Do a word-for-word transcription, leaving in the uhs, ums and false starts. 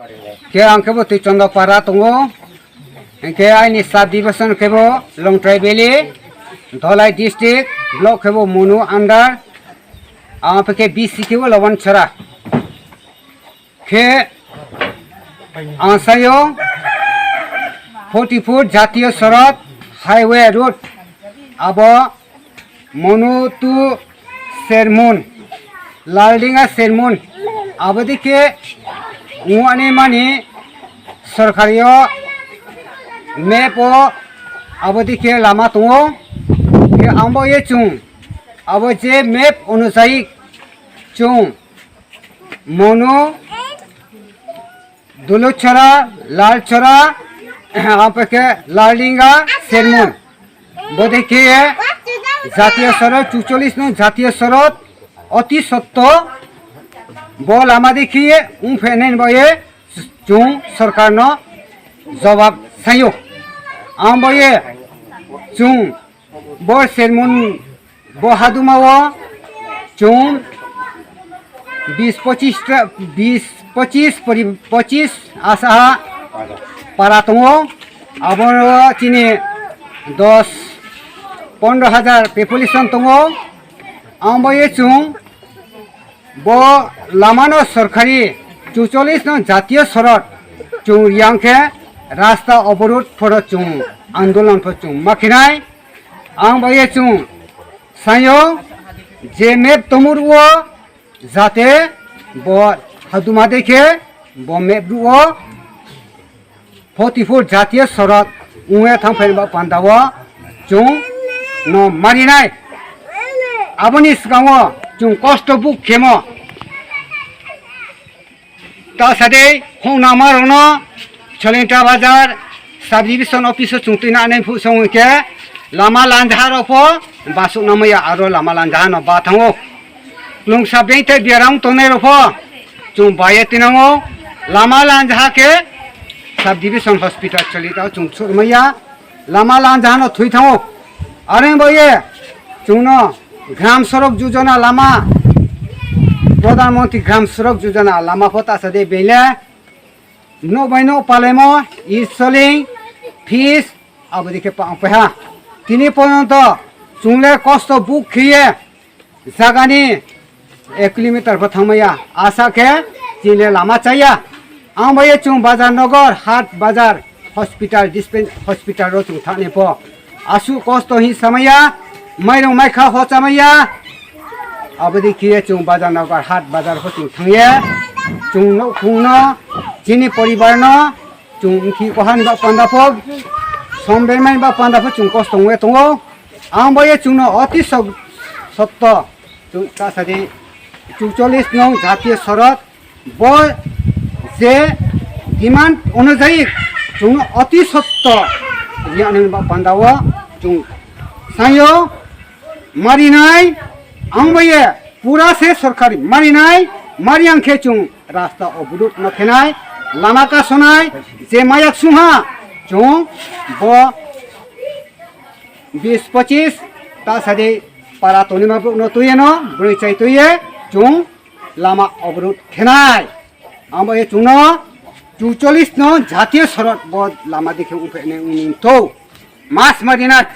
Khe ang khe bo Twichondra para tongo. Hingkhe aini sub division khe bo Longtrai Valley, Dholai district, block khe bo Monu under. Ang khe B C khe bo Loban Chora. Khe ang sayo forty foot Jatiyo Sorot highway road abo Monu to Sermon, Laldinga Sermon, abo dikhe wngmani mani sorkario map o abo dikhe lama tongo. Khe ang bo ye chung abo je map onujayi chung Monu, Duluchora, Lalchora, apeke Lalringa, Sermon. Bodekhe Jatiyo Sorot, chucholis no Jatiyo Sorot, oti sotto, bo lama dekhe, ungphene boye, chung sorkar no jawab sayo. Ang boye, chung Bo Sermon bo haduma o chung bis pochis ta, bis pochis pori, pochis asa para tongo. Abo chini dos pondro hajar population tongo. Ang bo ye chung Bo lamano sorkari chucholis no Jatiyo Sorot chung riyang khe rasta oborud phoro chung andolon pho chung makhinai. Ang bo ye chung sayo je map tomur o jate bo haduma dekhe bo map ru o Forty four Jatiyo Sorot wngya thangphai ba panda o chung no marinai. Aboni swkango chung kosto buk khemo. Ta sade khong nama rokno Cholenta Bazar Sub Division Office o chung tuina anai phu song ke lama lanjaha rok pho basuk namaya aro lama lanjaha no ba thango. Klungsa bengthai biarang tongnai rok pho chung baye tinango. Lama lanjaha khe Sub Division Hospital choli tao chung churmaya. Lama lanjaha no thui thango. Areng baye chungno Gram Sorok Yojana lama, Pradhan Mantri Gram Sorok Yojana lama pho ta sade bele. Nok bai nok palaimo, isoling, fis, abodi khe pang peha. Tini porjonto chungle kosto buk khiye jagani ek kilometer pho thangmaya. Asa khe chile lama chaya. Ang bai chung bazar nogor, hat bazar, hospital, dispen-, hospital ro chung thani pho. Asu kosto hi samaya, mairung maikha ho chamaya. Abodi khiye chung bazar nogor hat bazar ho chung thangye. Chung no khungno chini poribar no chung khi kohan ba panda pho, somber mai ba panda pho chung kosto ngwe tongo. Ang bo ye chung no oti sok-, sotto chung ta sadi chucholis nong Jatiyo Sorot. Bo je demand onujayi chwng oti sotto riyani ba panda o chwng sayo marinai, ang bai ye pura se sorkari marinai, mari ang khe chwng rasta o budut no khenai, lama kasonai, je mayak sungha chwng bo bis pochis ta sadi para tonima buk no tuye no, bwrwi chai tuye chwng lama oborud khenai. Amo e chwngno chucholis no jatiyo sorot bo lama dikhe ungphe ne ungning to. Mas marina